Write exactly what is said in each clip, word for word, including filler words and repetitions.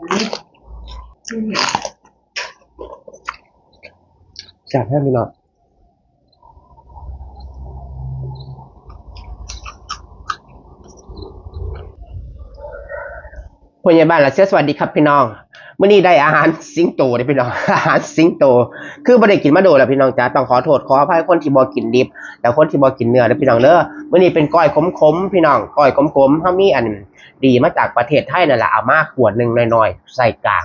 แซ่บแท้พี่น้อง ผู้ใหญ่บ้านละเสียสวัสดีครับพี่น้อง มื้อนี้ได้อาหารสิงโตเด้อพี่น้อง อาหารสิงโต คือบ่ได้กินมาโดนแล้วพี่น้องจ๋า ต้องขอโทษขออภัยคนที่บ่กินดิบ และคนที่บ่กินเนื้อเด้อพี่น้องเด้อ มื้อนี้เป็นก้อยขมๆ พี่น้อง ก้อยขมๆ เฮามีอันดีมาจากประเทศไทยนั่นแหละ เอามาขวดหนึ่งน้อยๆ ใส่กลาง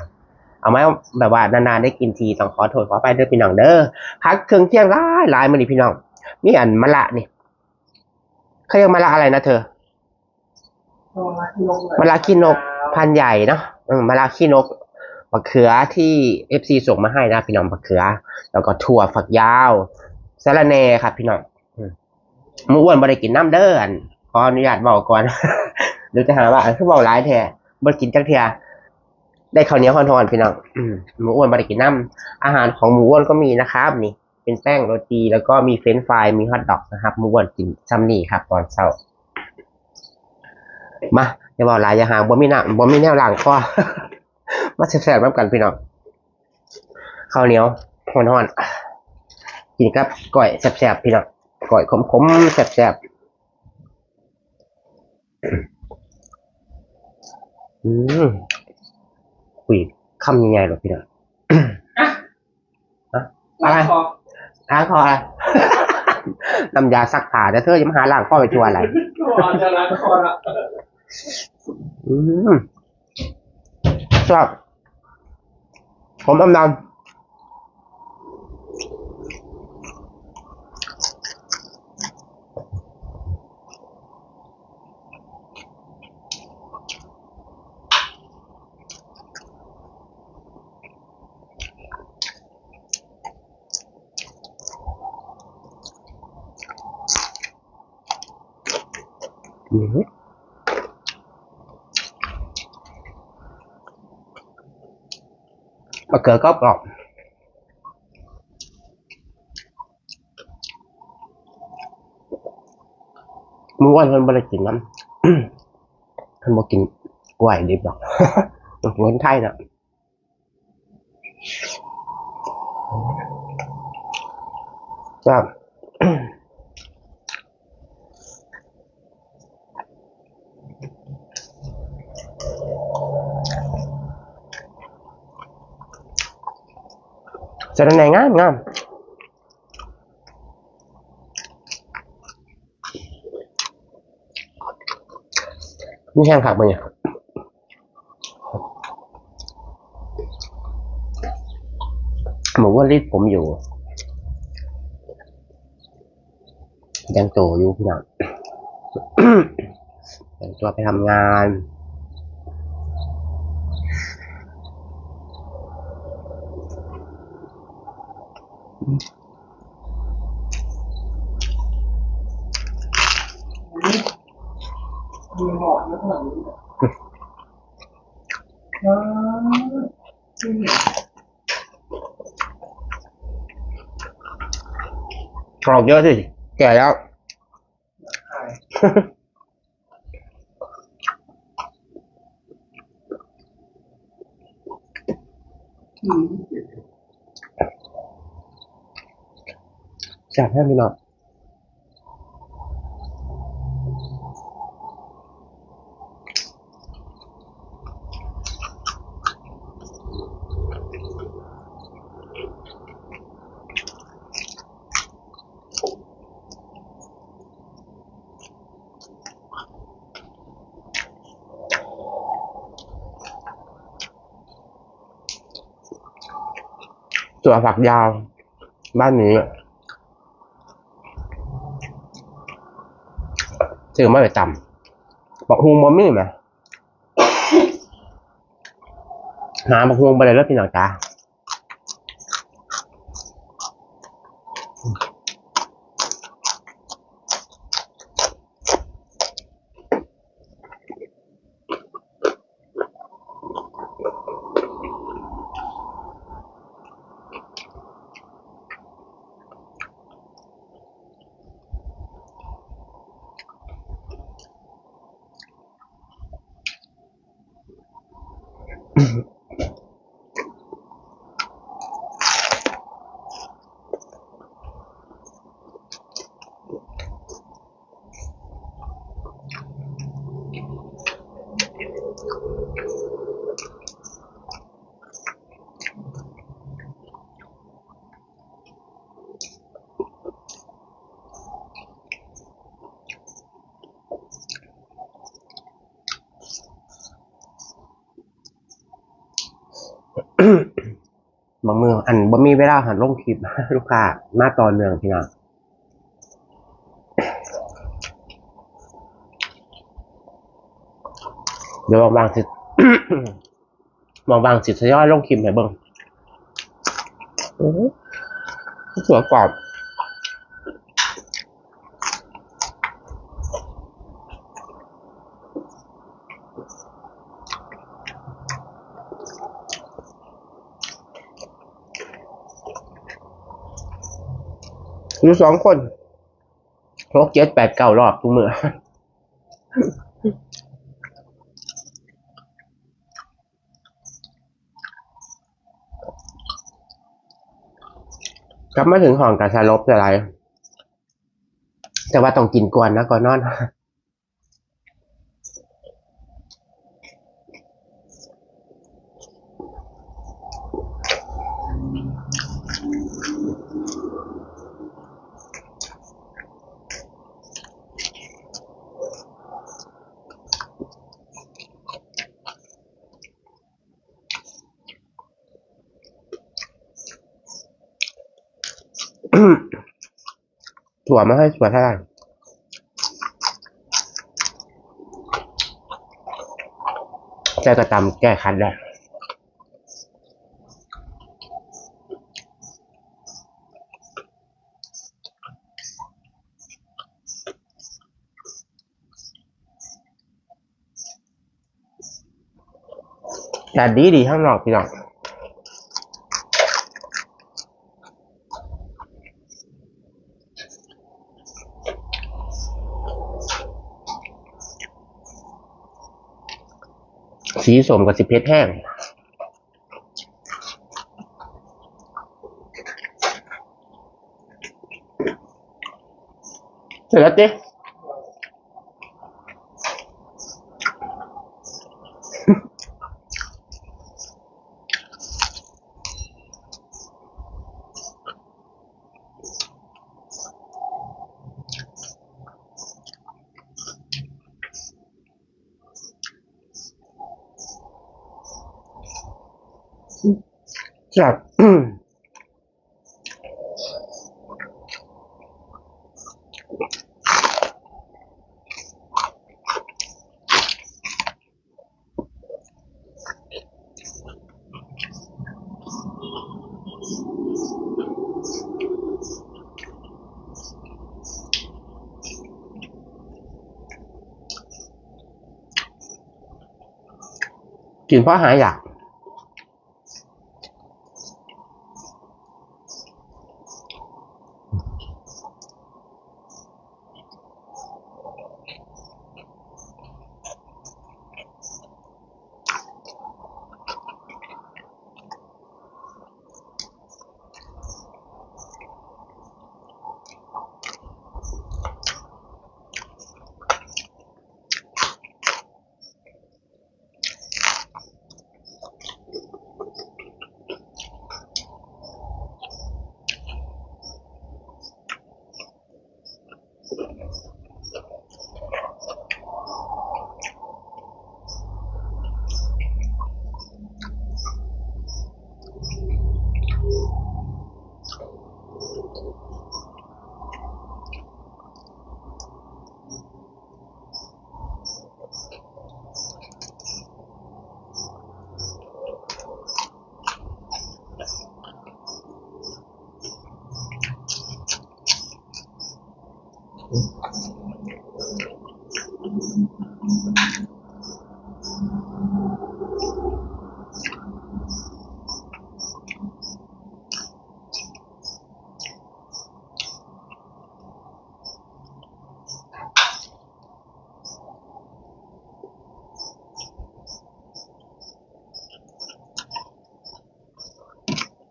เอามาแบบว่านานๆ ได้กินที ต้องขอโทษขออภัยเด้อพี่น้องเด้อ ผักเครื่องเคียงหลายๆ มื้อนี้พี่น้อง มีอันมะระนี่ เขาเรียกมะระอะไรนะเธอ มะระขี้นกพันธุ์ใหญ่เนาะ เออ มะระขี้นก บักเขือที่ เอฟซี ส่งมาให้นะพี่น้อง บักเขือ แล้วก็ถั่วฝักยาว สะระแหน่ครับพี่น้อง อืม หมู่อ้วนบ่ได้กินน้ำเด้อ อัน ขออนุญาตเว้าก่อน เดี๋ยวจะหาว่า เอ้า คือเว้าหลายแท้ บ่กินจักเทื่อ ได้ข้าวเหนียวฮ้อนๆ พี่น้อง อืม หมู่อ้วนบ่ได้กินน้ำ อาหารของหมู่อ้วนก็มีนะครับ นี่ เป็นแป้งโรตี แล้วก็มีเฟรนช์ฟราย มีฮอทดอกนะครับ หมู่อ้วนกินซ่ำนี่ครับ ตอนเช้า มา อย่าเว้าหลาย อย่าห่าง บ่มีน้ำ บ่มีแนวล้างคอ มาแซ่บๆ นำกันพี่น้อง ข้าวเหนียวฮ้อนๆ กินกับก้อยแซ่บๆ พี่น้อง ก้อยขมๆ แซ่บๆ อืม อุ้ย คำใหญ่ๆ เลยพี่น้อง อะ อะไร ล้างคอ ล้างคออะไร น้ำยาซักผ้าเด้อเธอ อย่ามาหาล้างคอไปทั่วอะไร คอจะล้างคอละ อืม ชอบ ขมอมดำ อืม มะเขือก็กรอบ มื้อวานเพิ่นบ่ได้กินน้ำ เพิ่นบ่กินกล้วยดิบดอก คนไทยน่ะ ครับ สะระแหน่งามงาม มีแห้งผักบ่เนี่ย หมู่อ้วนรีดผมอยู่ ยังโตอยู่พี่น้อง แต่งตัวไปทำงาน กรอกเยอะสิ แก่แล้ว แซ่บแท้พี่น้อง ถั่วฝักยาว บ้านนี้ ซื้อมาไปตำ บักฮุ่งบ่มีแหม หาบักฮุ่งบ่ได้แล้วพี่น้องจ๋า อืม บางมื้ออันบ่มีเวลาหันลงคลิป ลูกค้ามาต่อเนื่องพี่น้อง เดี๋ยวว่างๆสิ ว่างๆสิทยอยลงคลิปให้เบิ่ง อื้อหือ ถั่วกรอบ อยู่สองคน หก เจ็ด แปด เก้า รอบทุกมื้อ กลับมาถึงห้องก็สลบสลาย แต่ว่าต้องกินก่อนนะ ก่อนนอน ถั่วมาให้ถั่วเท่าไหร่ ใส่กระตำแก้คันได้ แต่ดีดีข้างนอกพี่น้อง สีส้มกับสิเผ็ดแห้ง เสร็จแล้วเจ๊ แซ่บ กินเพราะหายอยาก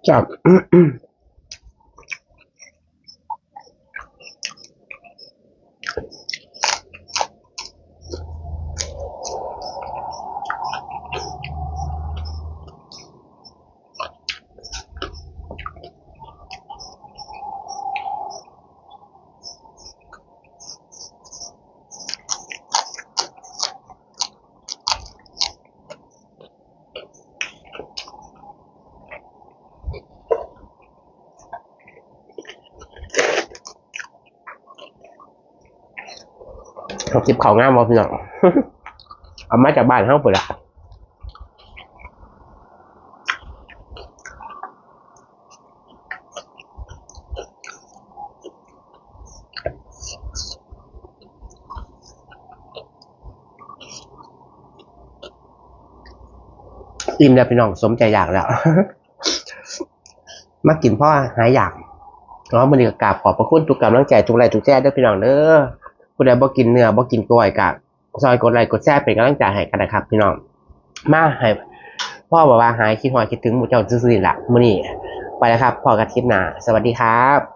จาก คลิปเขางามบ่พี่น้อง เอามาจากบ้านเฮาพุ่นละ อิ่มแล้วพี่น้อง สมใจอยากแล้ว มากินพอหายอยาก เนาะ มื้อนี้ก็กราบขอบพระคุณทุกกำลังใจ ทุกไลค์ทุกแชร์เด้อพี่น้องเด้อ ผู้ใดบ่กินเนื้อบ่กินก้อยก็ซอยกดไลค์กดแชร์เป็นกำลังใจให้กันนะครับพี่น้อง มาให้ พ่อบอกว่าหายคิดฮอดคิดถึงหมู่เจ้าซื่อๆนี่ล่ะ มื้อนี้ไปแล้วครับ พ้อกันคลิปหน้า สวัสดีครับ